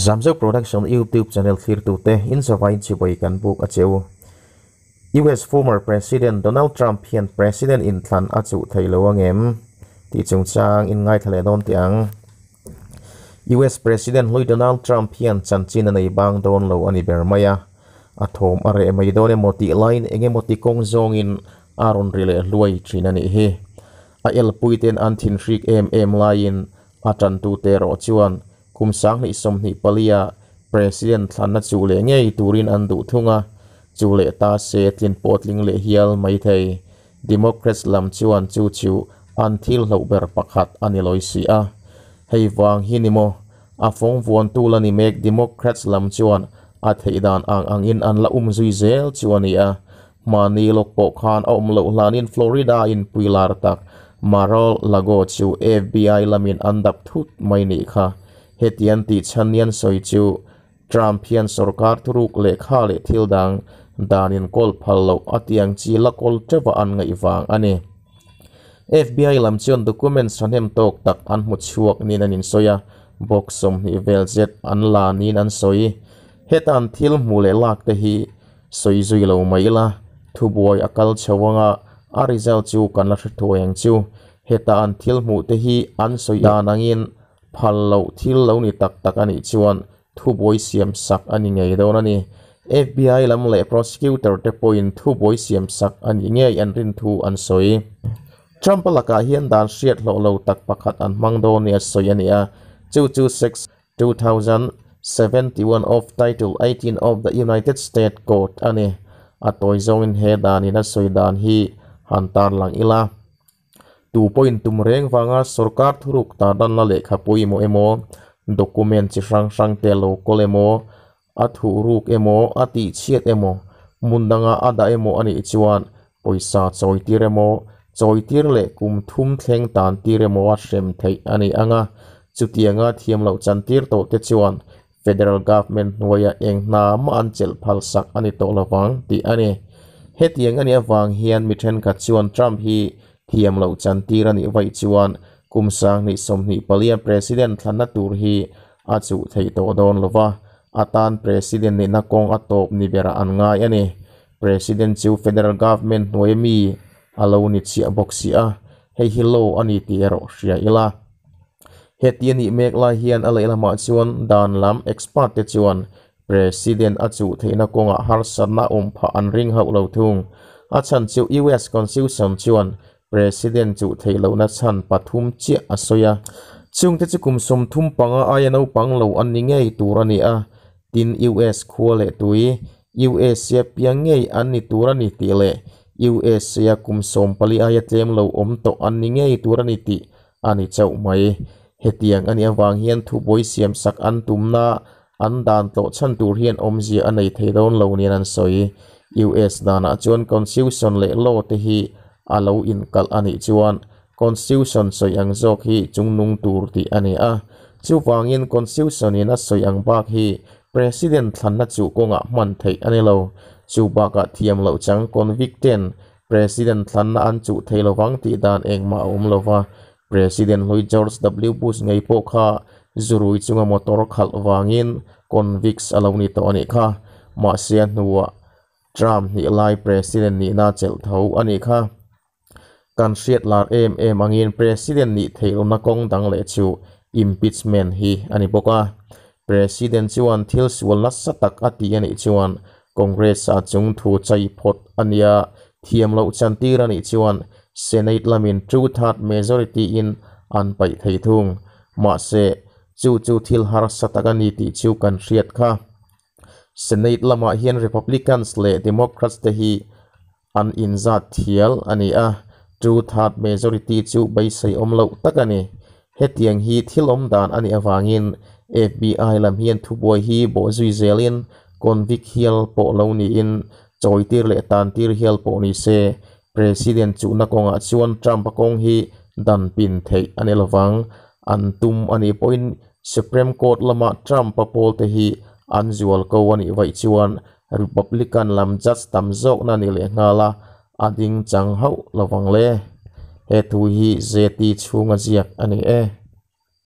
Zamzo Production YouTube channel thlirtute in zavai chibai kan buk a cheu. US former President Donald Trump hian President inthlan a chuh thei lo angem tih chungchang in ngaithla leh dawn teh ang. US President hlui Donald Trump hian chanchin a nei bang dawn lo a ni ber mai a, a thawm a reh mai dawn emaw tih laiin eng emaw ti kawng zawngin a rawn ri leh hluai thin a nih hi. A elpuiten an thinhrik em em laiin a tantute erawh chuan kum 2024-a President thlanna chuh leh ngei turin an duh thung a, chu leh ta se tlin pawh tling leh hial mai thei. Democrats lam chuan chu chu an thil hloh ber pakhat a ni lawi si a. Hei vang hi ni maw? A fawng vuantu la ni mek Democrats lam chuan a theih dan ang angin an la um zui zel chu a ni a. Hmani lawk pawh khan a awm loh hlanin Florida inpui lar tak Mar-a-Lago chu FBI lamin an dap thut mai nih kha. Hetiang tih chhan ni an sawi chu Trump hian sorkar thuruk lehkha leh thil dang danin kawl phal loh a tiang chi la kawl teuh an ngaih vang a ni. FBI lam chuan documents thahnem tawk tak an hmu chhuak niin an insawi a, box 20 vel zet an la niin an sawi. Heta an thil hmuh leh lak te hi sawi zui lo mai ila, thubuai a kal chho anga a result chu kan la hre thuai ang chu. Heta an thil hmuh te hi an sawi dan angin phal loh thil lo ni tak tak a nih chuan thubuai siam sak a ni ngei dawn a ni. FBI lam leh prosecutor te pawhin thubuai siam sak a nih ngei an rin thu an sawi. Trump-a lakah hian dan hriat hlawh lo tak pakhat an hmang dawn nia sawi a ni a, chu chu Section 2071 of Title 18 of the United States Code a ni. A tawi zawngin he danin a sawi dan hi han tarlang ila. Tu pawhin tum reng vanga sorkar thuruk tarlanna lehkha pawimawh emaw, document chi hrang hrang te lo kawl emaw, a thuhruk emaw, a tihchhiat emaw, hmun danga a dah emaw a nih chuan pawisa chawitir emaw, chawitir leh kum thum thleng tan tir emaw a hrem theih a ni ang a. Chutianga thiam loh chantir tawh te chuan Federal Government hnuaia eng hna mah an chelh phal sak a ni tawh lovang tih a ni. Hetiang a nih avang hian mi thenkhat chuan Trump hi thiam loh chantir a nih vaih chuan kum 2024 President thlanna tur hi a chuh theih tawh dawn lova, a tan President nihna kawng a tawp ni berah an ngai a ni. President chu Federal Government hnuaia mi a lo ni chiah bawk si a, hei hi law a ni tih erawh hria ila. Heti a nih mek lai hian a lehlamah chuan dan lam expert te chuan President a chuh theihna kawngah harsatna awm phah an ring hauh lo thung. A chhan chu US Constitution chuan President chuh theih lohna chhan pathum chiah a sawi a. Chungte chu kum 35 aia naupang lo an ni ngei tur a ni a, tin US khua leh tui USA piang ngei an ni tur a ni tih leh USA kum 14 aia tlem lo awm tawh an ni ngei tur a ni tih a ni chauh mai. Hetiang a nih avang hian thubuai siam sak an tumna an dan tlawh chhan tur hian awmzia a nei thei dawn lo niin an sawi. US danah chuan Constitution leh law te hi a lo inkalh a nih chuan Constitution sawi ang zawk hi chungnung tur tih a ni a. Chuvangin Constitution in a sawi ang bak hi President thlanna chuh kawngah hman theih a ni lo. Chu bakah thiam loh chang convict ten President thlanna an chuh thei lovang tih dan engmah a awm lova, President hlui George W Bush ngei pawh kha zurui chunga motor khalh vangin convicts a lo ni tawh a nih kha. Mahse a hnuah Trump hnih lai President nihna chelh tho a nih kha. Kan hriat lar em em angin President nih theih lohna kawng dang leh chu impeachment hi a ni bawk a. President chuan thil sual nasa tak a ti a nih chuan Congress a chung thu chai phawt a nia, thiam loh chantir a nih chuan Senate lamin two-third majority in an paih thei thung. Mahse, chu chu thil harsa tak a ni tih chu kan hriat kha. Senate lamah hian Republicans leh Democrats te hi an inzat thial a ni a, two-third majority chu beisei awm loh tak a ni. Hetiang hi thil awm dan a nih avangin FBI lam hian thubuai hi bawh zui zelin convict hial pawh lo niin chawitir leh tantir hial pawh ni se, President chuhna kawngah chuan Trump-a kawng hi dan pin theih a ni lovang. An tum a nih pawhin Supreme Court lama Trump-a pawlte hi an zual ko a nih vaih chuan Republican lam judge tam zawkna ni leh nghal a, a ding chang hauh lovang le. He thu hi ZT chhunga ziak a ni e.